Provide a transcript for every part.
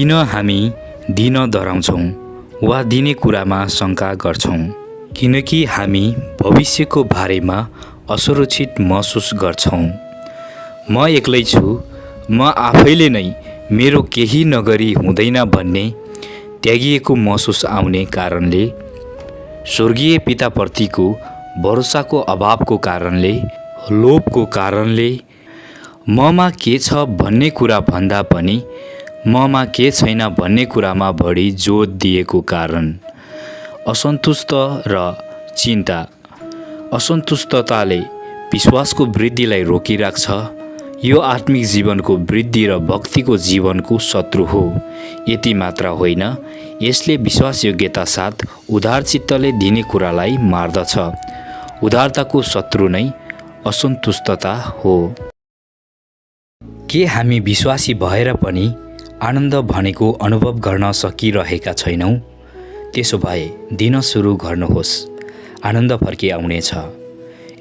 किन हामी दिन डराउँछौँ वा दिने कुरामा शङ्का गर्छौँ? किनकि हामी भविष्यको बारेमा असुरक्षित महसुस गर्छौँ। म एक्लै छु, म आफैले नै मेरो केही नगरी हुँदैन भन्ने त्यागिएको महसुस आउने कारणले, स्वर्गीय पिताप्रतिको भरोसाको अभावको कारणले, लोभको कारणले, ममा के छ भन्ने कुरा भन्दा पनि ममा के छैन भन्ने कुरामा बढी जोड दिएको कारण, असन्तुष्ट र चिन्ता। असन्तुष्टताले विश्वासको वृद्धिलाई रोकिराख्छ। यो आत्मिक जीवनको वृद्धि र भक्तिको जीवनको शत्रु हो। यति मात्र होइन, यसले विश्वासयोग्यता साथ उदार चित्तले दिने कुरालाई मार्दछ। उदारताको शत्रु नै असन्तुष्टता हो। के हामी विश्वासी भएर पनि आनन्द भनेको अनुभव गर्न सकिरहेका छैनौँ? त्यसो भए दिन सुरु गर्नुहोस्, आनन्द फर्किआउनेछ।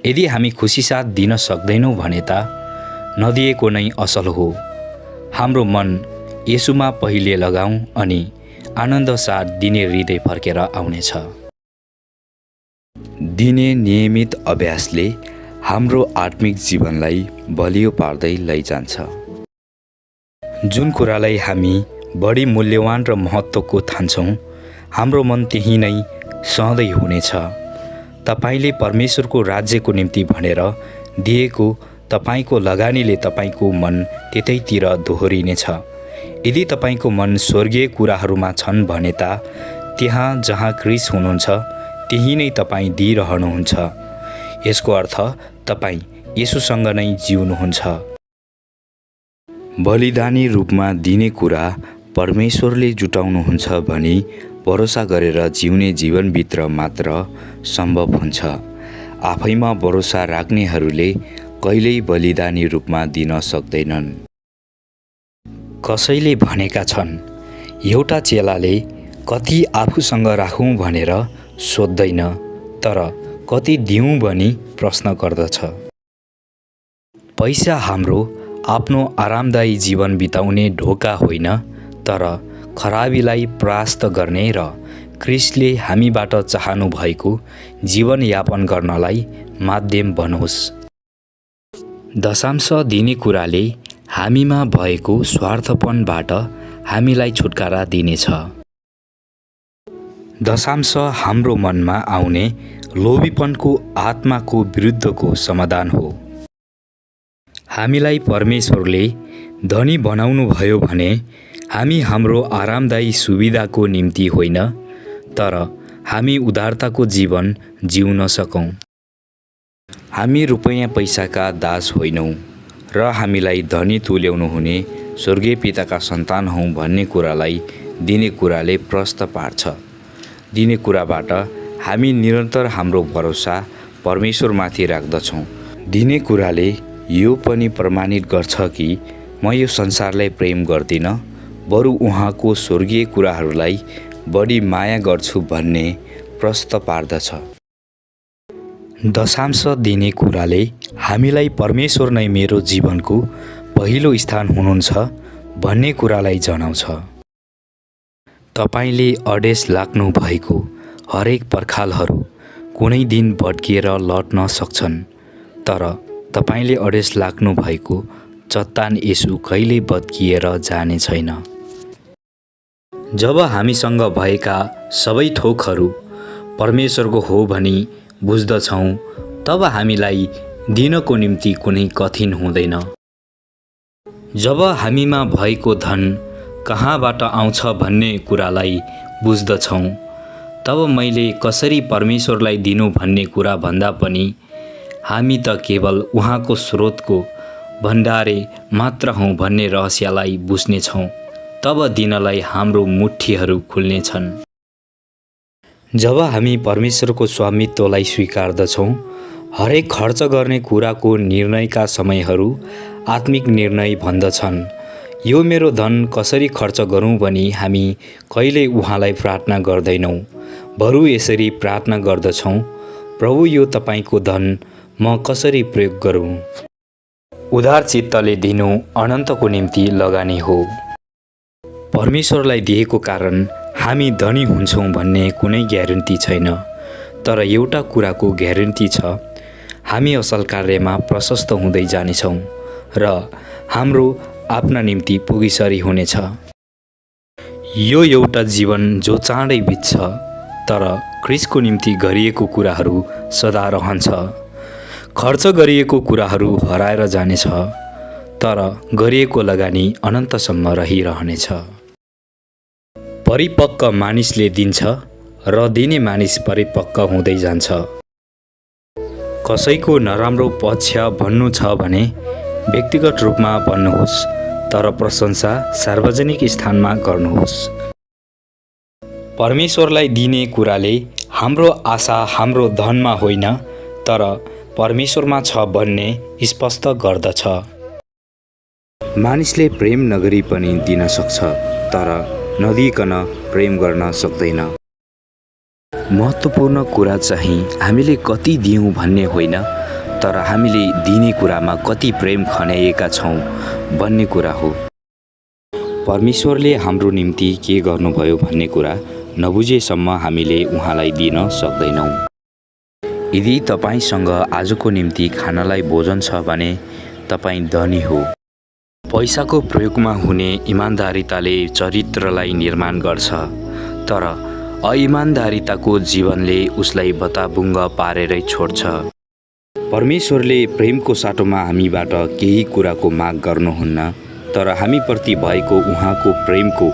यदि हामी खुसी साथ दिन सक्दैनौँ भने त नदिएको नै असल हो। हाम्रो मन येशूमा पहिले लगाऊँ अनि आनन्द साथ दिने हृदय फर्केर आउनेछ। दिने नियमित अभ्यासले हाम्रो आत्मिक जीवनलाई बलियो पार्दै लैजान्छ। जुन कुरालाई हामी बढी मूल्यवान र महत्त्वको ठान्छौँ, हाम्रो मन त्यही नै सधैँ हुनेछ। तपाईले परमेश्वरको राज्यको निम्ति भनेर दिएको तपाईको लगानीले तपाईको मन त्यतैतिर दोहोरिनेछ। यदि तपाईको मन स्वर्गीय कुराहरूमा छन् भने त त्यहाँ जहाँ क्रिस्ट हुनुहुन्छ त्यही नै तपाईँ दिइरहनुहुन्छ। यसको अर्थ तपाईँ येशूसँग नै जिउनुहुन्छ। बलिदानी रूपमा दिने कुरा परमेश्वरले जुटाउनुहुन्छ भनी भरोसा गरेर जिउने जीवनभित्र मात्र सम्भव हुन्छ। आफैमा भरोसा राख्नेहरूले कहिल्यै बलिदानी रूपमा दिन सक्दैनन्। कसैले भनेका छन्, एउटा चेलाले कति आफूसँग राखौँ भनेर सोध्दैन, तर कति दिउँ भनी प्रश्न गर्दछ। पैसा हाम्रो आफ्नो आरामदायी जीवन बिताउने ढोका होइन, तर खराबीलाई परास्त गर्ने र क्रिस्टले हामीबाट चाहनु भएको जीवनयापन गर्नलाई माध्यम बनोस्। दशांश दिने कुराले हामीमा भएको स्वार्थपनबाट हामीलाई छुटकारा दिनेछ। दशांश हाम्रो मनमा आउने लोभीपनको आत्माको विरुद्धको समाधान हो। हामीलाई परमेश्वरले धनी बनाउनु भयो भने हामी हाम्रो आरामदायी सुविधाको निम्ति होइन, तर हामी उदारताको जीवन जिउन सकौँ। हामी रुपैयाँ पैसाका दास होइनौँ र हामीलाई धनी तुल्याउनु हुने स्वर्गीय पिताका सन्तान हौँ भन्ने कुरालाई दिने कुराले प्रष्ट पार्छ। दिने कुराबाट हामी निरन्तर हाम्रो भरोसा परमेश्वरमाथि राख्दछौँ। दिने कुराले यो पनि प्रमाणित गर्छ कि म यो संसारलाई प्रेम गर्दिनँ, बरु उहाँको स्वर्गीय कुराहरूलाई बढी माया गर्छु भन्ने प्रष्ट पार्दछ। दशांश दिने कुराले हामीलाई परमेश्वर नै मेरो जीवनको पहिलो स्थान हुनुहुन्छ भन्ने कुरालाई जनाउँछ। तपाईले अडेस लाग्नु भएको हरेक पर्खालहरू कुनै दिन भड्किएर लट्न सक्छन्, तर तपाईले अडेस लाग्नु भएको चट्टान येशू कहिल्यै भड्किएर जाने छैन। जब हामीसँग भएका सबै थोकहरू परमेश्वरको हो भनी बुझ्दछौँ, तब हामीलाई दिनको निम्ति कुनै कठिन हुँदैन। जब हामीमा भएको धन कहाँबाट आउँछ भन्ने कुरालाई बुझ्दछौँ, तब मैले कसरी परमेश्वरलाई दिनु भन्ने कुरा भन्दा पनि हामी त केवल उहाँको स्रोतको भण्डारे मात्र हौँ भन्ने रहस्यलाई बुझ्नेछौँ। तब दिनलाई हाम्रो मुट्ठीहरू खुल्नेछन्। जब हामी परमेश्वरको स्वामित्वलाई स्वीकार्दछौँ, हरेक खर्च गर्ने कुराको निर्णयका समयहरू आत्मिक निर्णय भन्दछन्। यो मेरो धन कसरी खर्च गरौँ भनी हामी कहिल्यै उहाँलाई प्रार्थना गर्दैनौँ, बरु यसरी प्रार्थना गर्दछौँ, प्रभु यो तपाईको धन म कसरी प्रयोग गरौँ? उदार चित्तले दिनु अनन्तको निम्ति लगानी हो। परमेश्वरलाई दिएको कारण हामी धनी हुन्छौँ भन्ने कुनै ग्यारेन्टी छैन। तर एउटा कुराको ग्यारेन्टी छ, हामी असल कार्यमा प्रशस्त हुँदै जानेछौँ र हाम्रो आफ्ना निम्ति पुगिसरी हुनेछ। यो एउटा जीवन जो चाँडै बित्छ, तर ख्रीष्टको निम्ति गरिएको कुराहरू सदा रहन्छ। खर्च गरिएको कुराहरू हराएर जानेछ, तर गरिएको लगानी अनन्तसम्म रहिरहनेछ। परिपक्व मानिसले दिन्छ र दिने मानिस परिपक्व हुँदै जान्छ। कसैको नराम्रो पक्ष भन्नु छ भने व्यक्तिगत रूपमा भन्नुहोस्, तर प्रशंसा सार्वजनिक स्थानमा गर्नुहोस्। परमेश्वरलाई दिने कुराले हाम्रो आशा हाम्रो धनमा होइन, तर परमेश्वरमा छ भन्ने स्पष्ट गर्दछ। मानिसले प्रेम नगरी पनि दिन सक्छ, तर नदिइकन प्रेम गर्न सक्दैन। महत्त्वपूर्ण कुरा चाहिँ हामीले कति दियौँ भन्ने होइन, तर हामीले दिने कुरामा कति प्रेम खन्याएका छौँ भन्ने कुरा हो। परमेश्वरले हाम्रो निम्ति के गर्नुभयो भन्ने कुरा नबुझेसम्म हामीले उहाँलाई दिन सक्दैनौँ। यदि तपाईसँग आजको निम्ति खानलाई भोजन छ भने तपाईँ धनी हो। पैसाको प्रयोगमा हुने इमान्दारिताले चरित्रलाई निर्माण गर्छ, तर अइमान्दारिताको जीवनले उसलाई बताबुङ्ग पारेरै छोड्छ। परमेश्वरले प्रेमको साटोमा हामीबाट केही कुराको माग गर्नुहुन्न, तर हामीप्रति भएको उहाँको प्रेमको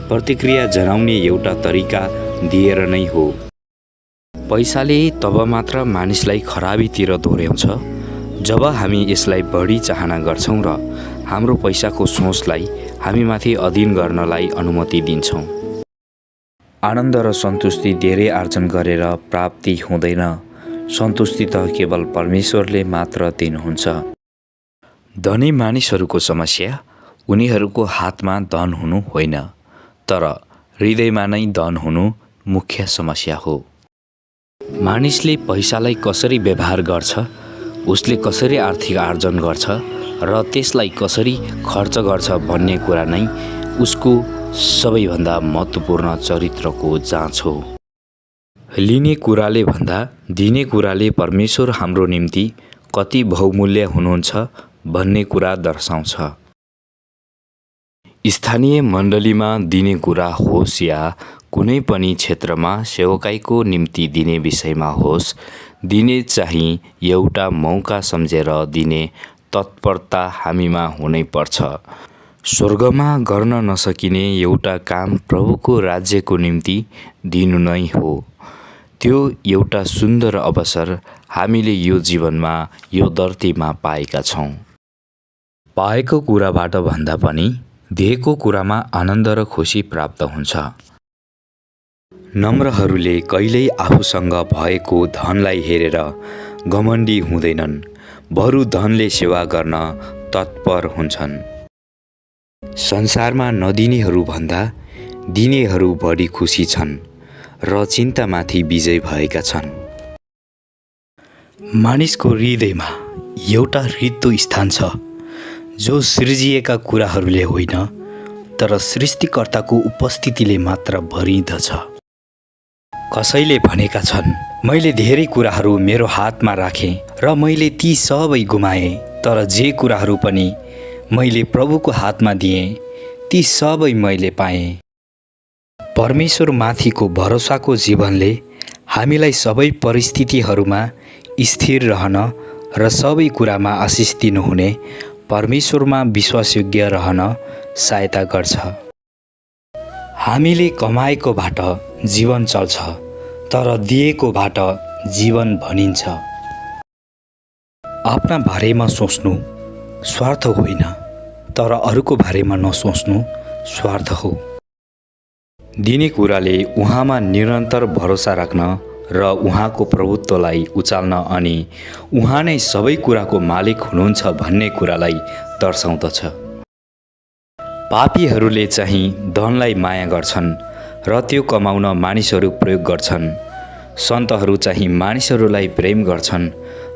प्रतिक्रिया जनाउने एउटा तरिका दिएर नै हो। पैसाले तब मात्र मानिसलाई खराबीतिर दोहोऱ्याउँछ जब हामी यसलाई बढी चाहना गर्छौँ र हाम्रो पैसाको सोचलाई हामीमाथि अधीन गर्नलाई अनुमति दिन्छौँ। आनन्द र सन्तुष्टि धेरै आर्जन गरेर प्राप्ति हुँदैन। सन्तुष्टि त केवल परमेश्वरले मात्र दिनुहुन्छ। धनी मानिसहरूको समस्या उनीहरूको हातमा धन हुनु होइन, तर हृदयमा नै धन हुनु मुख्य समस्या हो। मानिसले पैसालाई कसरी व्यवहार गर्छ, उसले कसरी आर्थिक आर्जन गर्छ र त्यसलाई कसरी खर्च गर्छ भन्ने कुरा नै उसको सबैभन्दा महत्त्वपूर्ण चरित्रको जाँच हो। लिने कुराले भन्दा दिने कुराले परमेश्वर हाम्रो निम्ति कति बहुमूल्य हुनुहुन्छ भन्ने कुरा दर्शाउँछ। स्थानीय मण्डलीमा दिने कुरा होस् या कुनै पनि क्षेत्रमा सेवकाईको निम्ति दिने विषयमा होस्, दिने चाहिँ एउटा मौका सम्झेर दिने तत्परता हामीमा हुनै पर्छ। स्वर्गमा गर्न नसकिने एउटा काम प्रभुको राज्यको निम्ति दिनु नै हो। त्यो एउटा सुन्दर अवसर हामीले यो जीवनमा यो धरतीमा पाएका छौँ। पाएको कुराबाट भन्दा पनि दिएको कुरामा आनन्द र खुसी प्राप्त हुन्छ। नम्रहरूले कहिल्यै आफूसँग भएको धनलाई हेरेर घमण्डी हुँदैनन्, बरु धनले सेवा गर्न तत्पर हुन्छन्। संसारमा नदिनेहरू भन्दा दिनेहरू बढी खुसी छन् र चिन्तामाथि विजय भएका छन्। मानिसको हृदयमा एउटा रित्तो स्थान छ जो सृजिएका कुराहरूले होइन, तर सृष्टिकर्ताको उपस्थितिले मात्र भरिँदछ। कसैले भनेका छन्, मैले धेरै कुराहरू मेरो हातमा राखेँ र मैले ती सबै गुमाएँ, तर जे कुराहरू पनि मैले प्रभुको हातमा दिएँ ती सबै मैले पाएँ। परमेश्वर माथिको भरोसाको जीवनले हामीलाई सबै परिस्थितिहरूमा स्थिर रहन र सबै कुरामा आशिष दिनुहुने परमेश्वरमा विश्वासयोग्य रहन सहायता गर्छ। हामीले कमाएकोबाट जीवन चल्छ, तर दिएकोबाट जीवन भनिन्छ। आफ्ना बारेमा सोच्नु स्वार्थ होइन, तर अरूको बारेमा नसोच्नु स्वार्थ हो। दिने कुराले उहाँमा निरन्तर भरोसा राख्न र उहाँको प्रभुत्वलाई उचाल्न अनि उहाँ नै सबै कुराको मालिक हुनुहुन्छ भन्ने कुरालाई दर्शाउँदछ। पापीहरूले चाहिँ धनलाई माया गर्छन् र त्यो कमाउन मानिसहरू प्रयोग गर्छन्। सन्तहरू चाहिँ मानिसहरूलाई प्रेम गर्छन्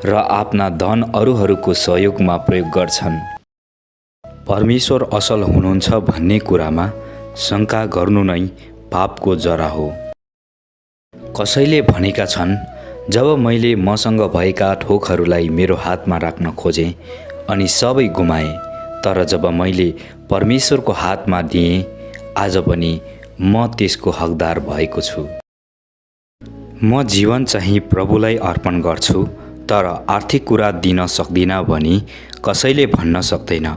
र आफ्ना धन अरूहरूको सहयोगमा प्रयोग गर्छन्। परमेश्वर असल हुनुहुन्छ भन्ने कुरामा शङ्का गर्नु नै पापको जरा हो। कसैले भनेका छन्, जब मैले मसँग भएका थोकहरूलाई मेरो हातमा राख्न खोजेँ अनि सबै गुमाएँ, तर जब मैले परमेश्वरको हातमा दिएँ, आज पनि म त्यसको हकदार भएको छु। म जीवन चाहिँ प्रभुलाई अर्पण गर्छु, तर आर्थिक कुरा दिन सक्दिनँ भनी कसैले भन्न सक्दैन।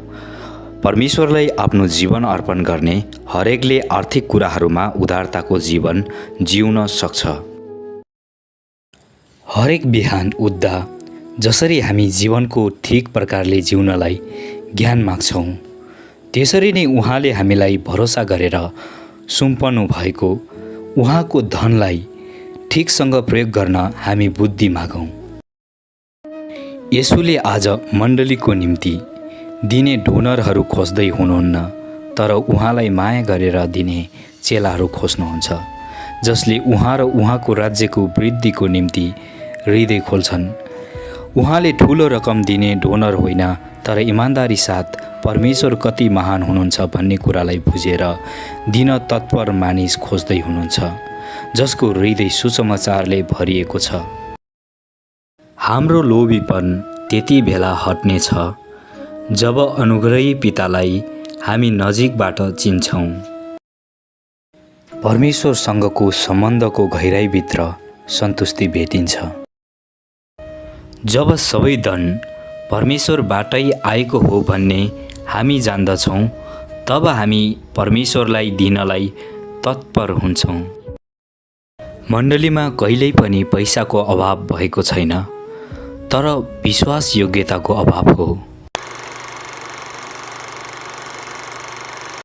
परमेश्वरलाई आफ्नो जीवन अर्पण गर्ने हरेकले आर्थिक कुराहरूमा उदारताको जीवन जिउन सक्छ। हरेक बिहान उठ्दा जसरी हामी जीवनको ठिक प्रकारले जिउनलाई ज्ञान माग्छौँ, त्यसरी नै उहाँले हामीलाई भरोसा गरेर सुम्पनु भएको उहाँको धनलाई ठिकसँग प्रयोग गर्न हामी बुद्धि मागौँ। येशूले आज मण्डलीको निम्ति दिने डोनरहरू खोज्दै हुनुहुन्न, तर उहाँलाई माया गरेर दिने चेलाहरू खोज्नुहुन्छ, जसले उहाँ र उहाँको राज्यको वृद्धिको निम्ति हृदय खोल्छन्। उहाँले ठुलो रकम दिने डोनर होइन, तर इमान्दारी साथ परमेश्वर कति महान हुनुहुन्छ भन्ने कुरालाई बुझेर दिन तत्पर मानिस खोज्दै हुनुहुन्छ, जसको हृदय सुसमाचारले भरिएको छ। हाम्रो लोभीपन त्यति बेला हट्नेछ जब अनुग्रही पितालाई हामी नजिकबाट चिन्छौँ। परमेश्वरसँगको सम्बन्धको गहिराइभित्र सन्तुष्टि भेटिन्छ। जब सबै धन परमेश्वरबाटै आएको हो भन्ने हामी जान्दछौँ, तब हामी परमेश्वरलाई दिनलाई तत्पर हुन्छौँ। मण्डलीमा कहिल्यै पनि पैसाको अभाव भएको छैन, तर विश्वास योग्यताको अभाव हो।